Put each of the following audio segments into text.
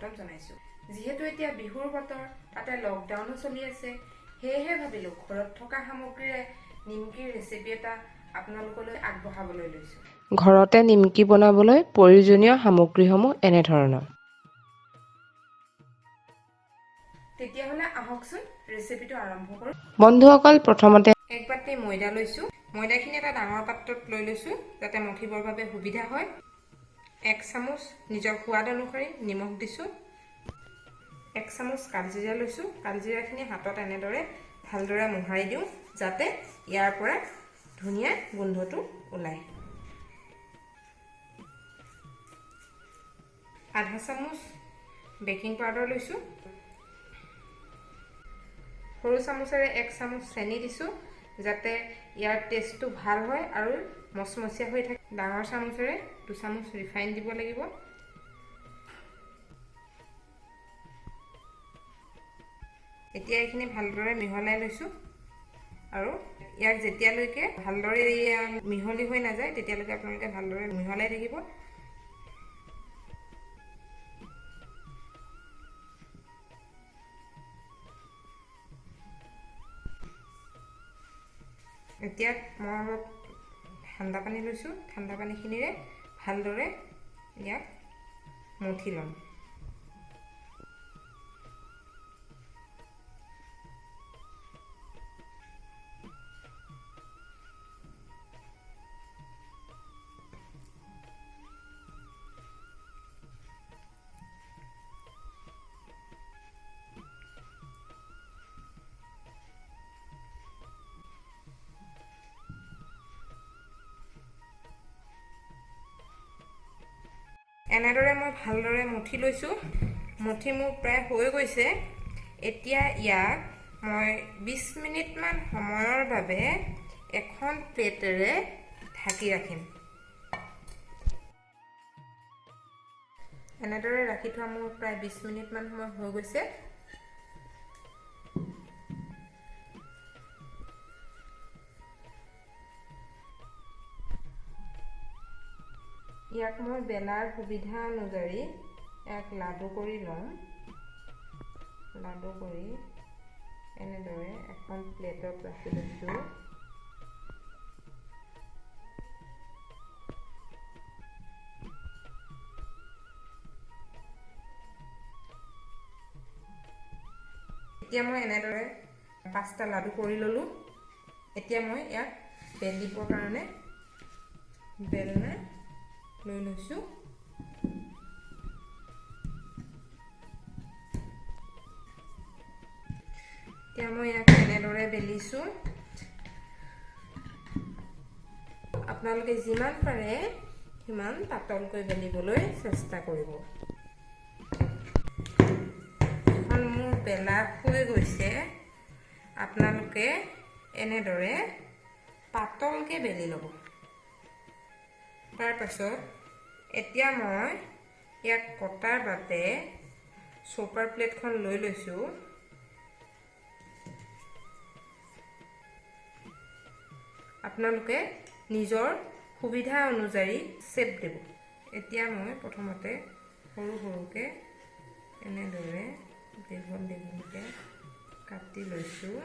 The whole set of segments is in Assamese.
স্বাগতম জনাইছোঁ। যিহেতু এতিয়া বিহুৰ বতৰ, তাতে লকডাউনো চলি আছে, সেয়েহে ভাবিলোঁ ঘৰত থকা সামগ্ৰীৰে নিমকিৰ ৰেচিপি এটা আপোনালোকলৈ আগবঢ়াবলৈ লৈছোঁ। ঘৰতে নিমকি বনাবলৈ প্ৰয়োজনীয় সামগ্ৰীসমূহ এনেধৰণৰ। তেতিয়াহ'লে আহকচোন, ৰেচিপিটো আৰম্ভ কৰোঁ। বন্ধুসকল, প্ৰথমতে এক বাতি ময়দা লৈছোঁ। ময়দাখিনি এটা ডাঙৰ পাত্ৰত লৈ লৈছোঁ, যাতে মঠিবৰ বাবে সুবিধা হয়। এক চামুচ নিজৰ সোৱাদ অনুসৰি নিমখ দিছোঁ। এক চামুচ কালজিৰা লৈছোঁ। কালজিৰাখিনি হাতত এনেদৰে ভালদৰে মোহাৰি দিওঁ, যাতে ইয়াৰ পৰা ধুনীয়া গোন্ধটো ওলায়। আধা চামুচ বেকিং পাউডাৰ লৈছোঁ। সৰু চামুচেৰে এক চামুচ চেনি দিছোঁ, যাতে ইয়াৰ টেষ্টটো ভাল হয় আৰু মচমচীয়া হৈ থাকে। ডাঙৰ চামুচেৰে 2 চামুচ ৰিফাইন দিব লাগিব। এতিয়া এইখিনি ভালদৰে মিহলাই লৈছোঁ আৰু ইয়াক যেতিয়ালৈকে ভালদৰে মিহলি হৈ নাযায়, তেতিয়ালৈকে আপোনালোকে ভালদৰে মিহলাই থাকিব। এতিয়া মই অলপ ঠাণ্ডা পানী লৈছোঁ। ঠাণ্ডা পানীখিনিৰে ভালদৰে ইয়াক মঠি ল'ম। এনেদৰে মই ভালদৰে মঠি লৈছোঁ। মঠি মোৰ প্ৰায় হৈ গৈছে। এতিয়া ইয়াক মই 20 মিনিটমান সময়ৰ বাবে এখন প্লেটেৰে ঢাকি ৰাখিম। এনেদৰে ৰাখি থোৱা মোৰ প্ৰায় 20 মিনিটমান সময় হৈ গৈছে। ইয়াক মই বেলাৰ সুবিধা অনুযায়ী ইয়াক লাডু কৰি ল'ম। লাডু কৰি এনেদৰে এখন প্লেটত ৰাখি লৈছোঁ। এতিয়া মই এনেদৰে পাঁচটা লাডু কৰি ল'লোঁ। এতিয়া মই ইয়াক বেলিবৰ কাৰণে বেলনা লৈ লৈছোঁ। এতিয়া মই ইয়াক এনেদৰে বেলিছোঁ। আপোনালোকে যিমান পাৰে সিমান পাতলকৈ বেলিবলৈ চেষ্টা কৰিব। এখন মোৰ বেলা হৈ গৈছে। আপোনালোকে এনেদৰে পাতলকৈ বেলি ল'ব। তাৰপাছত এতিয়া মই ইয়াক কটাৰ বাবে চপাৰ প্লেটখন লৈ লৈছোঁ। আপোনালোকে নিজৰ সুবিধা অনুযায়ী শ্বেপ দিব। এতিয়া মই প্ৰথমতে সৰু সৰুকৈ এনেদৰে দীঘল দীঘলকৈ কাটি লৈছোঁ।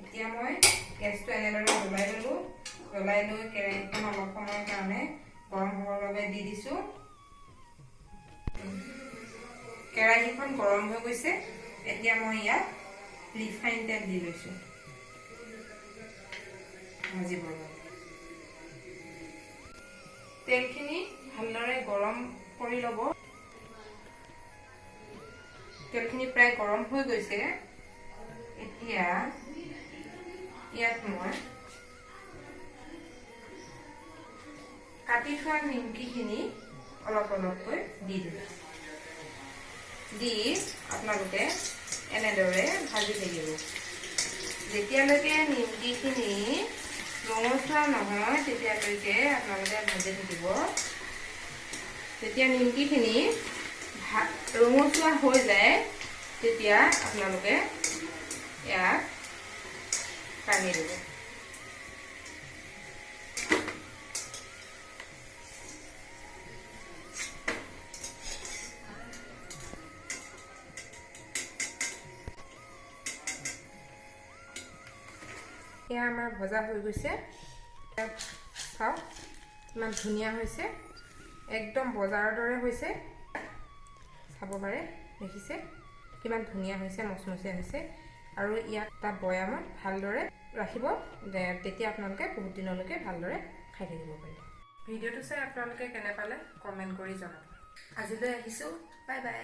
এতিয়া মই গেছটো এনেদৰে জ্বলাই ল'লোঁ। জ্বলাই লৈ কেৰাহীখন অলপ সময়ৰ কাৰণে গৰম হ'বৰ বাবে দি দিছোঁ। কেৰাহীখন গৰম হৈ গৈছে। এতিয়া মই ইয়াত ৰিফাইন তেল দি লৈছোঁ ভাজিবৰ বাবে। তেলখিনি ভালদৰে গৰম কৰি ল'ব। তেলখিনি প্ৰায় গৰম হৈ গৈছে। এতিয়া ইয়াত মই কাটি থোৱা নিমকিখিনি অলপ অলপকৈ দি দিব। দি আপোনালোকে এনেদৰে ভাজি থাকিব। যেতিয়ালৈকে নিমকিখিনি ৰঙচুৱা নহয়, তেতিয়ালৈকে আপোনালোকে ভাজি থাকিব। যেতিয়া নিমকিখিনি ৰঙচুৱা হৈ যায়, তেতিয়া আপোনালোকে ইয়াক কাঢ়ি দিব। এয়া আমাৰ ভজা হৈ গৈছে। চাওক, ইমান ধুনীয়া হৈছে, একদম বজাৰৰ দৰে হৈছে। চাব পাৰে, দেখিছে কিমান ধুনীয়া হৈছে, মচমচীয়া হৈছে। আৰু ইয়াক এটা বৈয়ামত ভালদৰে ৰাখিব, তেতিয়া আপোনালোকে বহুত দিনলৈকে ভালদৰে খাই থাকিব পাৰিব। ভিডিঅ'টো চাই আপোনালোকে কেনে পালে কমেণ্ট কৰি জনাব। আজিলৈ আহিছোঁ, বাই বাই।